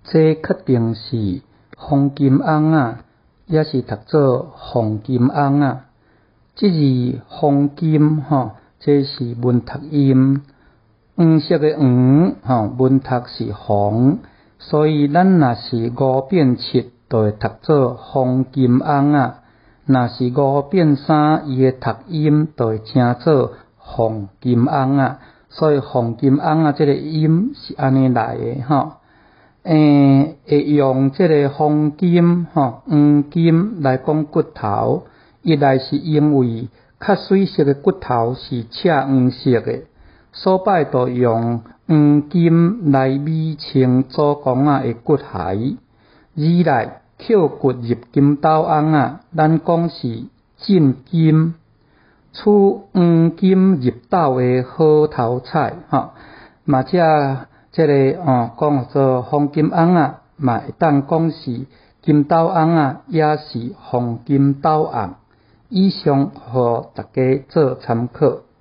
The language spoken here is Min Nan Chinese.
這確定是黃金甕仔，也是讀做黃金甕仔。這字黃金吼，這是文讀音，黃色的黃吼，文讀是黃，所以咱若是五變七，就會讀做黃金甕仔；若是五變三，伊的讀音就會成做黃金甕仔。所以黃金甕仔這个音是按呢來的吼。會用這个黃金吼黃金來講骨頭，一來是因為較媠色的骨頭是赤黃色的，所擺就用黃金來美稱祖公仔的骨骸；二來抾骨入金斗甕仔，咱講是進金，取黃金入斗的好頭彩吼，嘛這這个哦講做黃金甕仔，嘛會當講是金斗甕仔，也是黃金斗甕。以上予大家做參考。